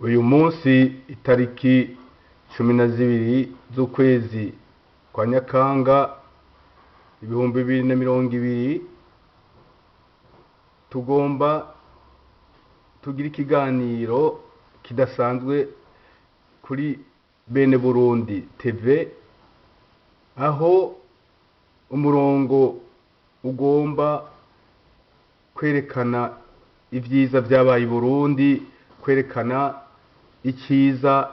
Uyu munsi itariki 12 z'ukwezi kwa Nyakanga 2020, tugomba tugira ikiganiro kidasanzwe kuri Bene Burundi TV, aho umurongo ugomba kwerekana ivyiza vyabaye i Burundi, kwerekana iciza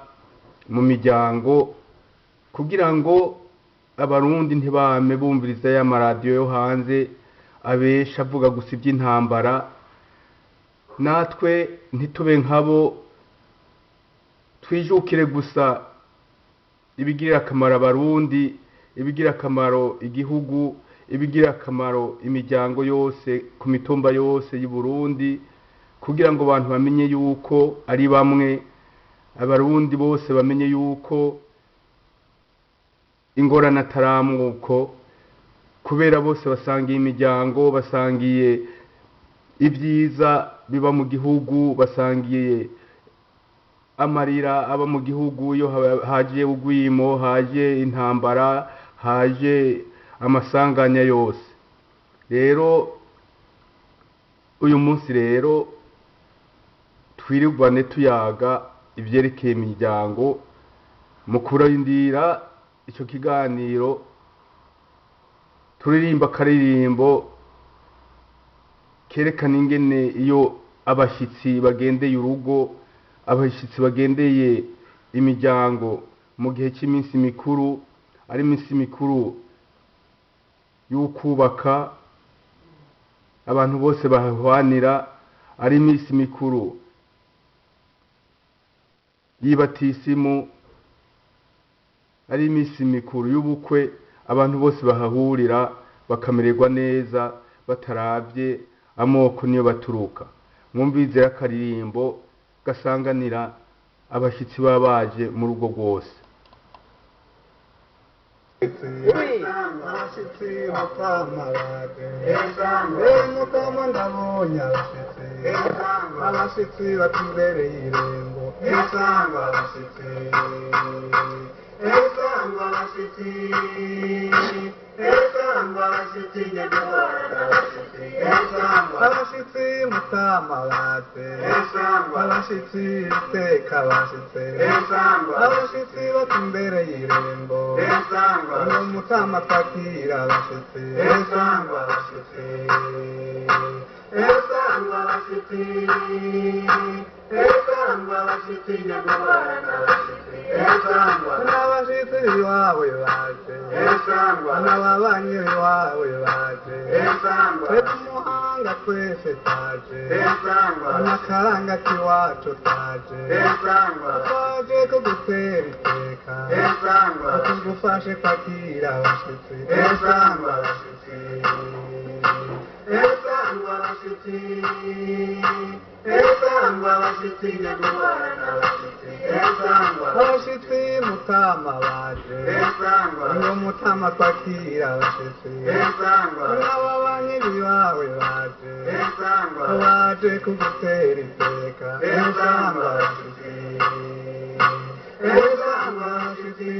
mu miryango, kugira ngo abarundi ntibame bumviriza ya maradiyo yo hanze abesha avuga gusa ivy'intambara, natwe ntitube nkabo, twijukire gusa ibigirira akamaro abarundi, ibigira akamaro igihugu, ibigira akamaro imiryango yose ku mitumba yose y'u Burundi, kugira ngo abantu bamenye yuko ari bamwe, abarundi bose bamenye yuko ingorane ataramwuko, kubera bose basangiye imiryango, basangiye ibyiza biba mu gihugu, basangiye amarira aba mu gihugu iyo haje ugwimo, haje intambara, haje amasanganya yose. Rero uyu munsi rero twirirwane tuyaga ivyerekeye imiryango. Mu kurindira ico kiganiro turirimba akaririmbo kerekana ingene iyo abashitsi bagendeye urugo, abashitsi bagendeye imiryango mu gihe cy'iminsi mikuru, ari iminsi mikuru y'ukubaka, abantu bose bahwanira, ari iminsi mikuru y'ibatisimu, ari iminsi mikuru y'ubukwe, abantu bose bahahurira bakamererwa neza bataravye amoko niyo baturuka. Mwumvirize akaririmbo gasanganira abashitsi baba baje mu rugo rwose. Abashitsi mutama baje, mutama ndabonye abashitsi, abashitsi batumbereye irembo, abashitsi, abashitsi, abashitsi nyagahora, abashitsi mutama baje, abashitsi iteka abashitsi, abashitsi batumbereye irembo, mutama twakira abashitsi, abashitsi, abashitsi, abashitsi nyagahora, n'abashitsi iwawe baje, n'ababanyi iwawe baje, twebwe umuhanga twese twaje, n'akaranga k'iwacu twaje, twaje kugutera iteka, tugufashe kwakira abashitsi, abashitsi, abashitsi, abashitsi nyagahora, abashitsi mutama baje, ngo mutama twakira abashitsi, n'ababanyi biwawe baje, baje kugutera iteka, abashitsi, abashitsi,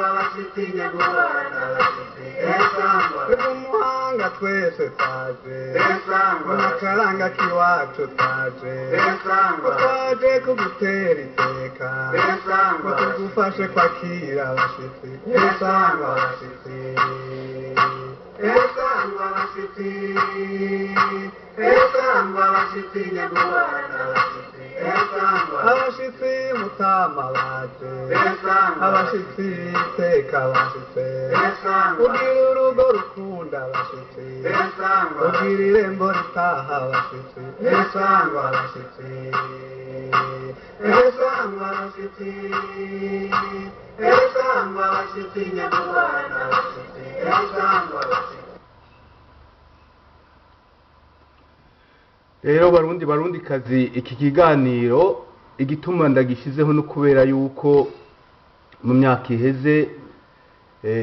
abashitsi nyagahora, umuhanga twese twaje, n'akaranga k'iwacu twaje, twaje kugutera iteka, tugufashe kwakira abashitsi, abashitsi, abashitsi, abashitsi nyagahora, abashitsi mutama baje, abashitsi iteka abashitsi, ugira urugo rukunda abashitsi, ugira irembo ritaha abashitsi, abashitsi, abashitsi, abashitsi nyagahora, abashitsi. Rero barundi barundi kazi, iki kiganiro igituma ndagishizeho no kubera yuko mu myaka iheze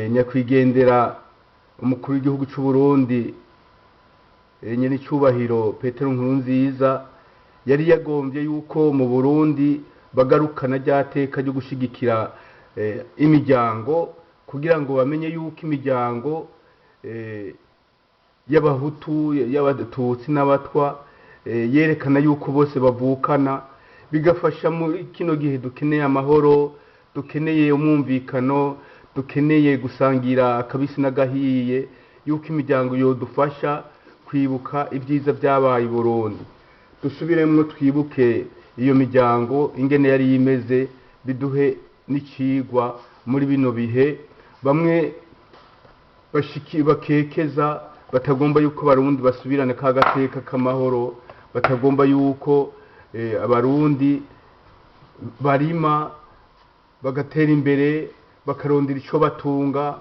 nyakwigendera umukuru w'igihugu cy'u Burundi nyene icubahiro Petero Nkurunziza Yari yagombye yuko mu Burundi bagarukana rya teka ryo gushigikira imiryango, kugira ngo bamenye yuko imiryango y'abahutu, y'abatutsi n'abatwa yerekana yuko bose bavukana, bigafasha muri kino gihe dukeneye amahoro, dukeneye umwumvikano, dukeneye gusangira akabisi n'agahiye, yuko imiryango yodufasha kwibuka ibyiza byabaye i Burundi. Dusubiremwo twibuke iyo miryango ingene yari imeze, biduhe n'icigwa muri bino bihe bamwe bashiki bakekeza batagomba yuko abarundi basubirana ka gateka k'amahoro, batagomba yuko abarundi barima bagatera imbere, bakarondera ico batunga,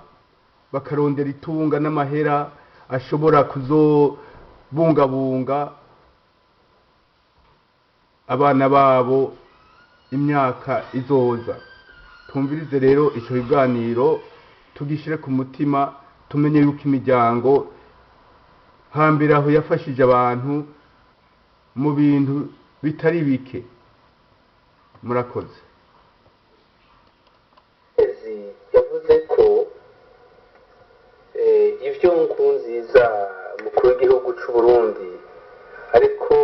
bakarondera itunga n'amahera ashobora kuzobungabunga abana babo imyaka izoza. Tumvirize rero ico kiganiro, tugishire ku mutima, tumenye yuko imiryango hambere aho yafashije abantu mu bintu bitari bike. Murakoze. Yavuze ko ivyo Nkurunziza mukuru w'igihugu c'u Burundi ariko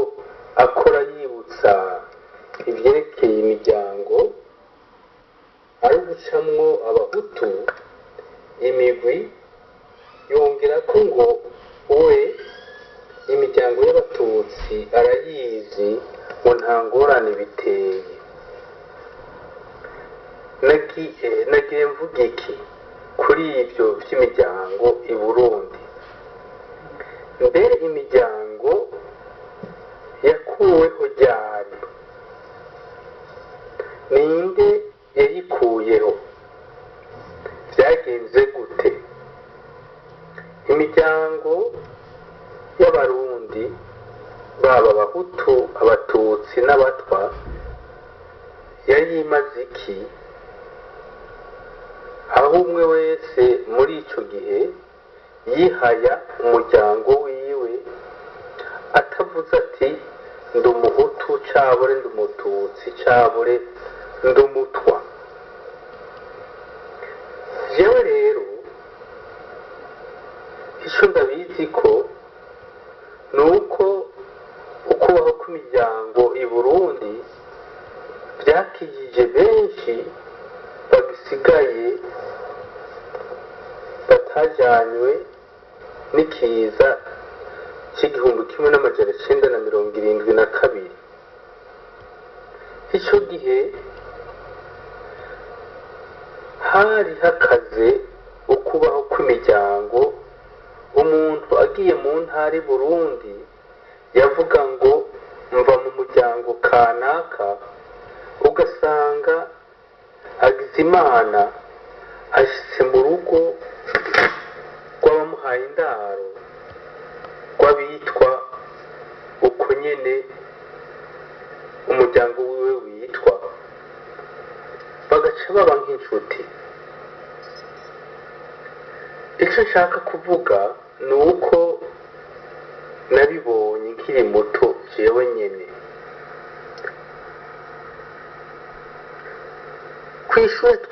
akora yibutsa ivyerekeye imiryango ari ugucamwo abahutu imigwi, yongera ko ngo we imiryango y'abatutsi arayizi, ngo nta ngorane biteye. Nagiye mvuga iki kuri ivyo vy'imiryango i Burundi? Mbere imiryango yakuweho ryari? Ninde yayikuyeho? Vyagenze gute? Imiryango y'abarundi, baba abahutu, abatutsi n'abatwa, yari imaze iki? Aho umwe wese muri ico gihe yihaya umuryango wiwe, atavuze ati ndi umuhutu cabure ndi umututsi cabure ndi umutwa. Jewe rero ico ndabizi ko ni uko ukubaho kw'imiryango i Burundi vyakijije benshi bagisigaye batajanywe n'ikiza c'1972. Ico gihe hari hakaze ukubaho kw'imiryango. Umuntu agiye mu ntara i Burundi yavuga ngo mva mu muryango kanaka, ugasanga agize Imana ashitse mu rugo rw'abamuhaye indaro, rw'abitwa uko nyene umuryango wiwe witwa, bagaca baba nk'inshuti. Ico nshaka kuvuga ni uko nabibonye nkiri muto jewe nyene. Kw'ishure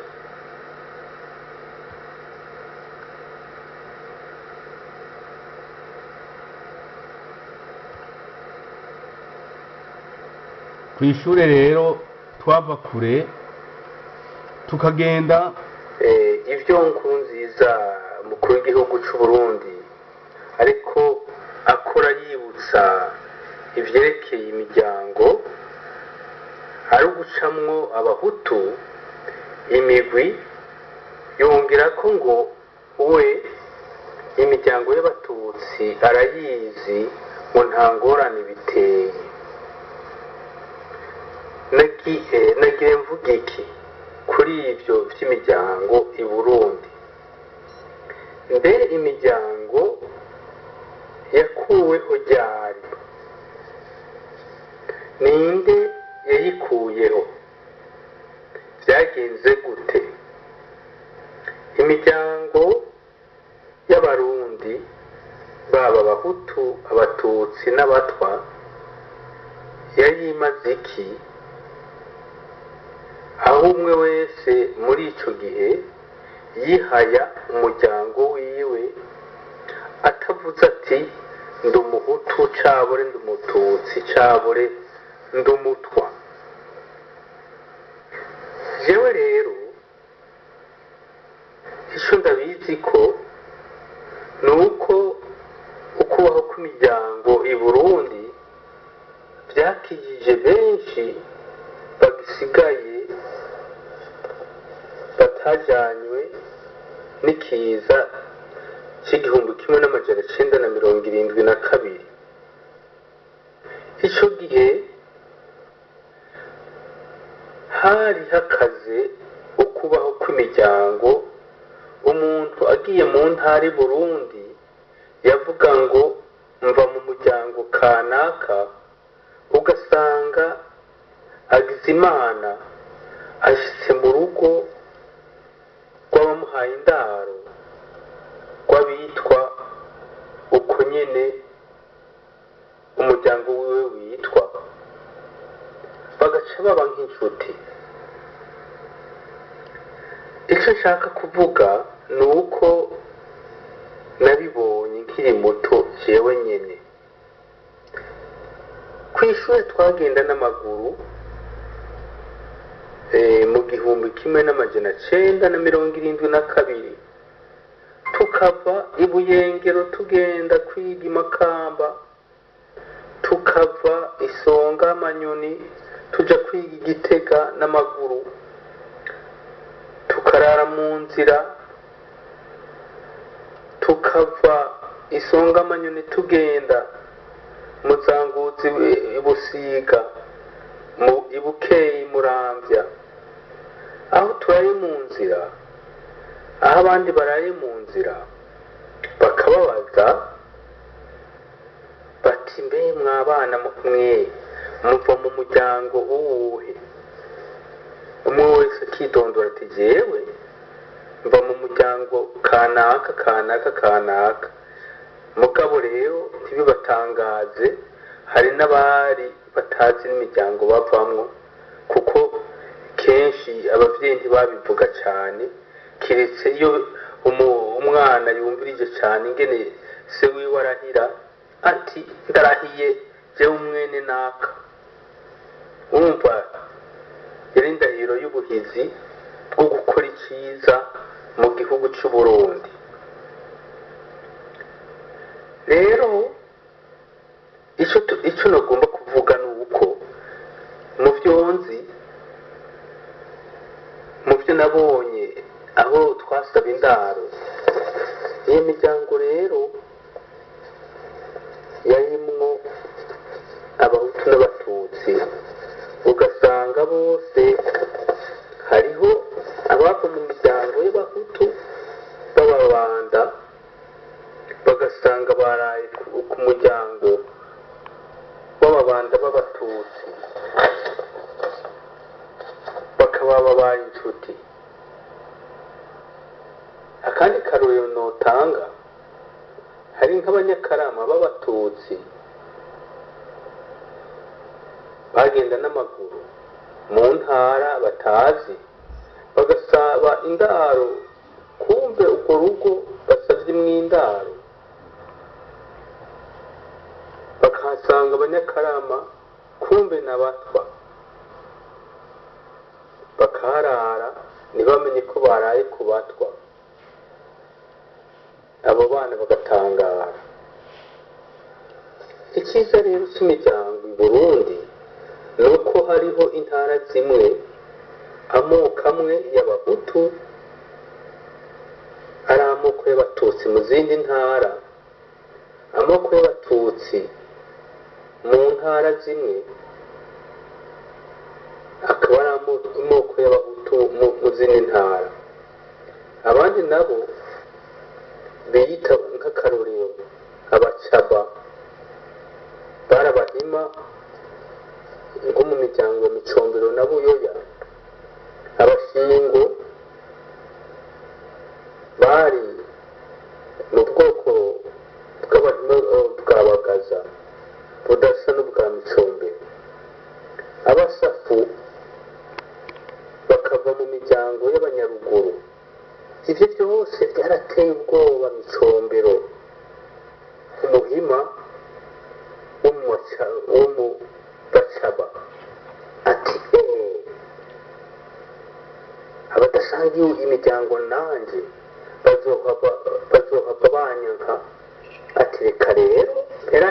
Kw'ishure rero twava kure tukagenda. Ivyo Nkurunziza mukuru w'igihugu c'u Burundi ariko akora yibutsa ivyerekeye imiryango ari ugucamwo abahutu imigwi, yongera ko ngo we imiryango y'abatutsi arayizi, ngo nta ngorane biteye. Nagiye mvuga iki kuri ivyo vy'imiryango i Burundi? Mbere imiryango yakuweho ryari? Ninde yayikuyeho? Vyagenze gute? Imiryango y'abarundi, baba abahutu, abatutsi n'abatwa, Yari imaze iki, aho umwe wese muri ico gihe yihaya umuryango wiwe, atavuze ati ndi umuhutu cabure ndi umututsi cabure ndi umutwa? Jewe rero ico ndabizi ko ni uko ukubaho kw'imiryango i Burundi byakijije benshi bagisigaye batajanywe n'ikiza c'1972. Ico gihe hari hakaze ukubaho kw'imiryango. Umuntu agiye mu ntara i Burundi yavuga ngo mva mu muryango kanaka, ugasanga agize Imana ashitse mu rugo rw'abamuhaye indaro, rw'abitwa uko nyene umuryango wiwe witwa, bagaca baba nk'inshuti. Icyo nshaka kuvuga ni uko nabibonye nkiri muto jewe nyene. Ku ishuri twagenda n'amaguru mu 1972, tukava i Buyengero tugenda kwiga i Makamba, tukava Isonga Amanyoni tuja kwiga i Gitega n'amaguru, tukarara mu nzira. Tukava Isonga Amanyoni tugenda Muzanguzi i Busiga, mu Ibukeyi, Muramvya, aho turaye mu nzira, aho abandi baraye mu nzira bakababaza bati: "Mbe mwabana mwe, muva mu muryango uwuhe?" Umwe wese akidondora ati: "Jewe mva mu muryango kanaka, kanaka, kanaka." Mugabo rero ntibibatangaze, hari n'abari batazi n'imiryango bavamwo, kuko kenshi abavyeyi ntibabivuga cyane, keretse iyo umwana yumvirije cyane ingene se wiwe arahira ati: "Ndarahiye jewe umwene naka." Urumva yari indahiro y'ubuhizi bwo gukora iciza mu gihugu c'u Burundi. Rero ico nagomba kuvuga ni uko mu vyo nzi, mu byo nabonye aho twasaba indaro, iyo miryango rero yarimwo abahutu n'abatutsi, ugasanga bose hariho abava mu miryango y'abahutu b'ababanda, bagasanga baraye ku muryango w'ababanda b'abatutsi, bakaba babaye inshuti. Akandi karorero notanga, hari nk'abanyakarama b'abatutsi bagenda n'amaguru mu ntara batazi, bagasaba indaro, kumbe urwo rugo basabye mw'indaro bakahasanga abanyakarama, kumbe n'abatwa, bakaharara ntibamenye ko baraye ku batwa. Abo bana bagatangara. Icyiza rero cy'imiryango i Burundi ni uko hariho intara zimwe amoko amwe y'abahutu ari amoko y'abatutsi, mu zindi ntara amoko y'abatutsi mu ntara zimwe akaba ari amoko y'abahutu mu zindi ntara. Abandi nabo biyita, nk'akarorero, abacaba barabahima nko mu miryango ya Micombero na Buyoya, abashingo bari mu bwoko bw'abahima bwa Bagaza budasa n'ubwa Micombero.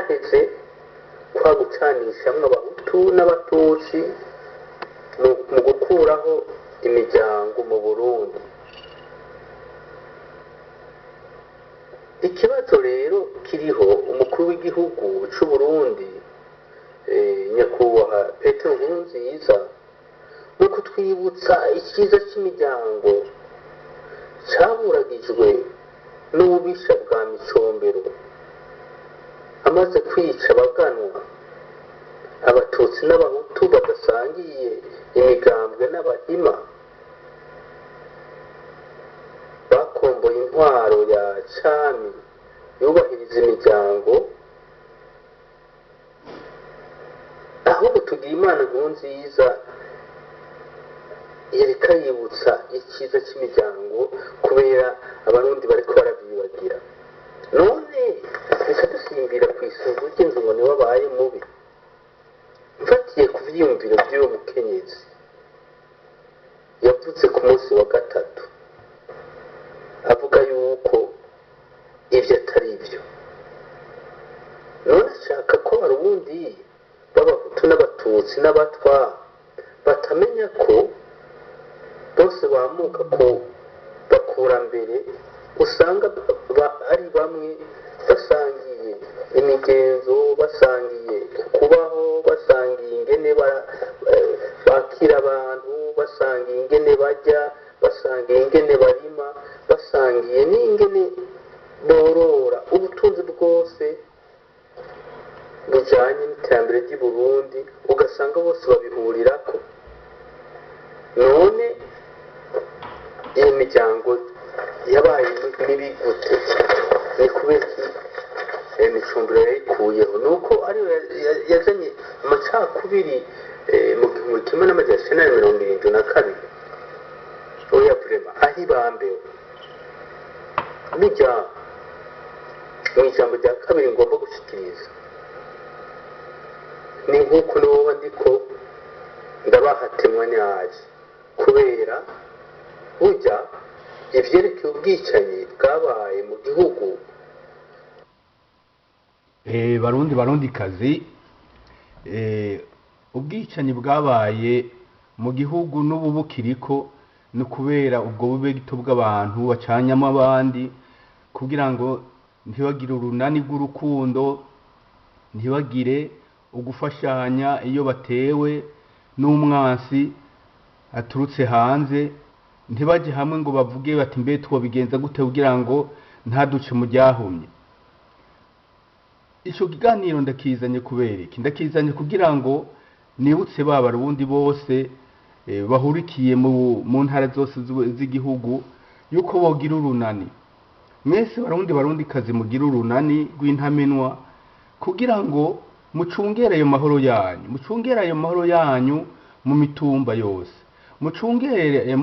Byaraheze kwa gucanishamwo Abahutu n'Abatutsi mu gukuraho imiryango mu Burundi. Ikibazo rero kiriho, umukuru w'igihugu c'u Burundi, nyakubahwa Petero Nkurunziza, ni ukutwibutsa icyiza cy'imiryango caburagijwe n'ububisha bwa Micombero amaze kwica abaganwa, Abatutsi n'Abahutu badasangiye imigambwe n'Abahima bakomboye intwaro ya cami yubahiriza imiryango. Ahubwo tugira Imana Nkurunziza yereka yibutsa icyiza cy'imiryango, kubera Abarundi bariko baravyibagira. None reka dusimbira ku isunzu ry'inzu ngo niwe abaye mubi. Mfatiye ku vyiyumviro vy'uwo mukenyezi yavuze ku munsi wa gatatu, avuga yuko ivyo atari ivyo. None ashaka ko Abarundi b'Abahutu n'Abatutsi n'Abatwa batamenya ko bose bamuka ku bakurambere, usanga ari bamwe, basangiye imigenzo, basangiye kubaho, basangiye ingene bakira abantu, basangiye ingene barya, basangiye ingene barima, basangiye n'ingene borora. Ubutunzi bwose bujanye n'iterambere ry'i Burundi ugasanga bose babihurirako. None iyo miryango yabaye mibi gute? Ni kubera iki Micombero yayikuyeho? Ni uko ariyo yazanye amacakubiri mu 1972. Oya, vraiment, aho ibambewe. Burya mu ijambo rya kabiri ngomba gushikiriza, ni nk'uko noba ndiko ndabahatemwa nyaje, kubera burya ivyerekeye ubwicanyi bwabaye mu gihugu. Barundi, Barundi kazi, ubwicanyi bwabaye mu gihugu n'ubu bukiriko, ni kubera ubwo bube gito bw'abantu bacanyamo abandi kugira ngo ntibagire urunani rw'urukundo, ntibagire ugufashanya iyo batewe n'umwansi aturutse hanze, ntibajye hamwe ngo bavuge bati: "Mbe twobigenza gute kugira ngo ntaduce mu ryahumye?" Ico kiganiro ndakizanye kubera iki? Ndakizanye kugira ngo nibutse ba Barundi bose bahurikiye mu ntara zose z'igihugu yuko bogira urunani. Mwese Barundi, Barundi kazi, mugira urunani rw'intamenwa kugira ngo mucungere ayo mahoro yanyu, mucungere ayo mahoro yanyu mu mitumba yose, mucungere ayo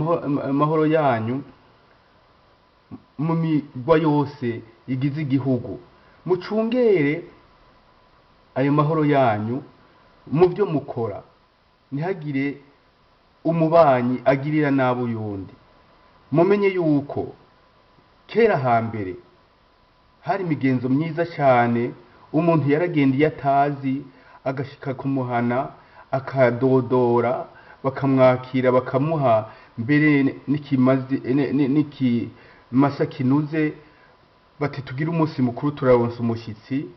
mahoro yanyu mu migwa yose igize igihugu, mucungere ayo mahoro yanyu mu byo mukora, ntihagire umubanyi agirira nabi uyundi. Mumenye yuko kera hambere hari imigenzo myiza cyane. Umuntu yaragenda iyo atazi, agashika kumuhana, akadodora, bakamwakira, bakamuha mbere n'ikimazi n'ikimasa kinuze, bati: "Tugire umunsi mukuru, turaronsa umushyitsi."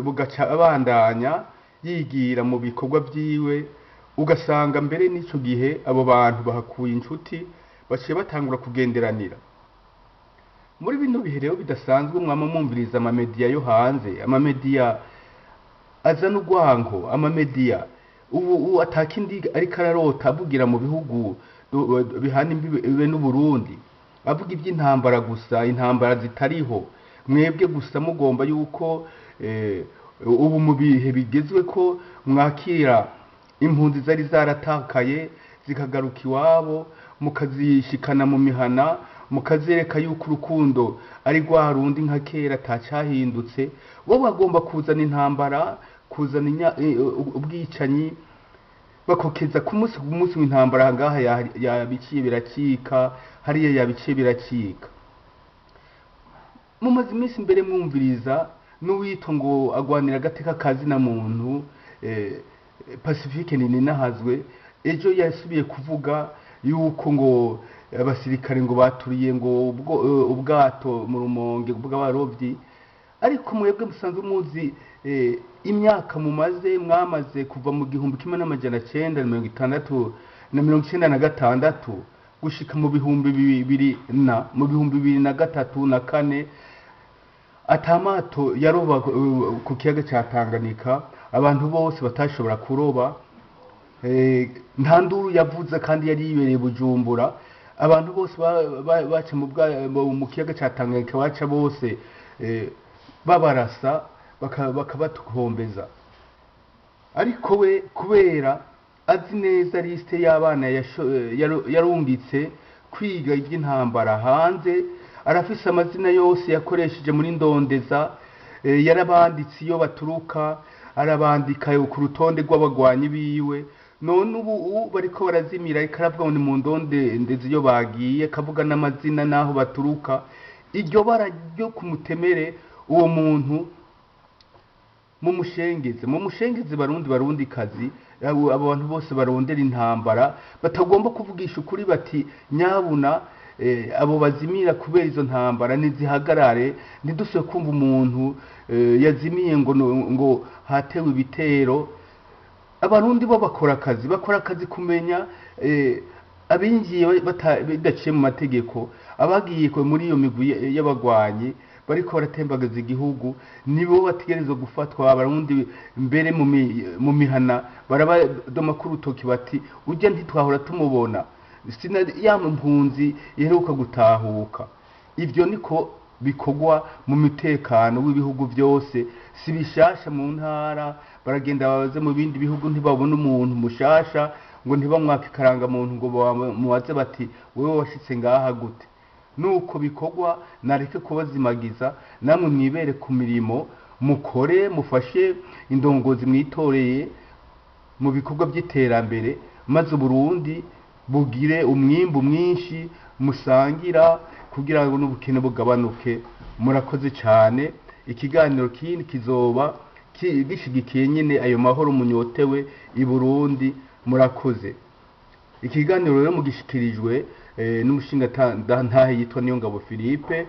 Bugaca abandanya yigira mu bikorwa vyiwe, ugasanga mbere n'ico gihe abo bantu bahakuye inshuti, baciye batangura kugenderanira. Muri bino bihe rero bidasanzwe, mwama mwumviriza amamediya yo hanze, amamediya azana urwanko, amamediya ubu atakindi ariko ararota avugira mu bihugu bihana imbibe n'Uburundi, avuga iby'intambara gusa, intambara zitariho. Mwebwe gusa mugomba yuko ubu mu bihe bigezwe ko mwakira impunzi zari zaratakaye zikagaruka iwabo, mukazishikana mu mihana, mukazereka yuko urukundo ari rwa rundi nka kera, atacahindutse, bo bagomba kuzana intambara, kuzana ubwicanyi, bakokeza ku munsi ku munsi w'intambara. Ngaha yabiciye biracika, hariya yabiciye biracika. Mumaze iminsi mbere mwumviriza N'uwitwa ngo agwanira agateka kazina muntu, Pacifique Nininahazwe, ejo yasubiye kuvuga yuko ngo abasirikare ngo baturiye ngo ubwato mu Rumonge bw'abarovyi. Ariko mwebwe musanzwe muzi imyaka mumaze, mwamaze kuva mu 1960 na 96 gushika mu bihumbi bibiri na mu 2003 na kane, atamato yaroba ku kiyaga ca Tanganyika, abantu bose batashobora kuroba, nta nduru yavuze kandi yari yibereye Bujumbura. Abantu bose baca mu kiyaga ca Tanganyika, baca bose babarasa bakabatukombeza. Ariko we kubera azi neza liste y'abana yarungitse kwiga iby'intambara hanze, arafise amazina yose yakoresheje muri ndondeza, yarabanditse iyo baturuka, arabandika ku rutonde rw'abagwanyi biwe. None ubu bariko barazimira, ariko aravuga ngo ni mu ndondeze iyo bagiye, akavuga n'amazina n'aho baturuka. Iryo bara ryo kumutemere uwo muntu, mumushengeze, mumushengeze. Barundi, barundi kazi, abo bantu bose barondera intambara batagomba kuvugisha ukuri, bati nyabuna abo bazimira kubera izo ntambara nizihagarare, ntidusubire kumva umuntu yazimiye ngo hatewe ibitero. Abarundi bo bakora akazi, bakora akazi kumenya abinjiye bidaciye mu mategeko, abagiye muri iyo migwi y'abagwanyi bariko baratembagaza igihugu, nibo bategerezwa gufatwa. Abarundi mbere mu mihana barabadoma ku rutoki bati urya ntitwahora tumubona, sina ya mpunzi iheruka gutahuka. Ivyo niko bikorwa mu mutekano w'ibihugu byose, si bishasha mu ntara. Baragenda babaze mu bindi bihugu, ntibabona umuntu mushasha ngo ntibamwake ikarangamuntu ngo bamubaze bati wewe washitse ngaha gute? Nuko bikorwa. Nareke kubazimagiza, namwe mwibere ku mirimo, mukore, mufashe indongozi mwitoreye mu bikorwa by'iterambere, maze Uburundi bugire umwimbu mwinshi musangira kugira ngo n'ubukene bugabanuke. Murakoze cyane. Ikiganiro kindi kizoba gishigikiye nyine ayo mahoro munyotewe i Burundi. Murakoze. Ikiganiro rero mugishikirijwe n'umushinga ntahe yitwa Niyongabo Philippe,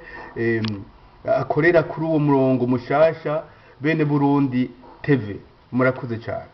akorera kuri uwo murongo mushasha Bene Burundi TV. Murakoze cyane.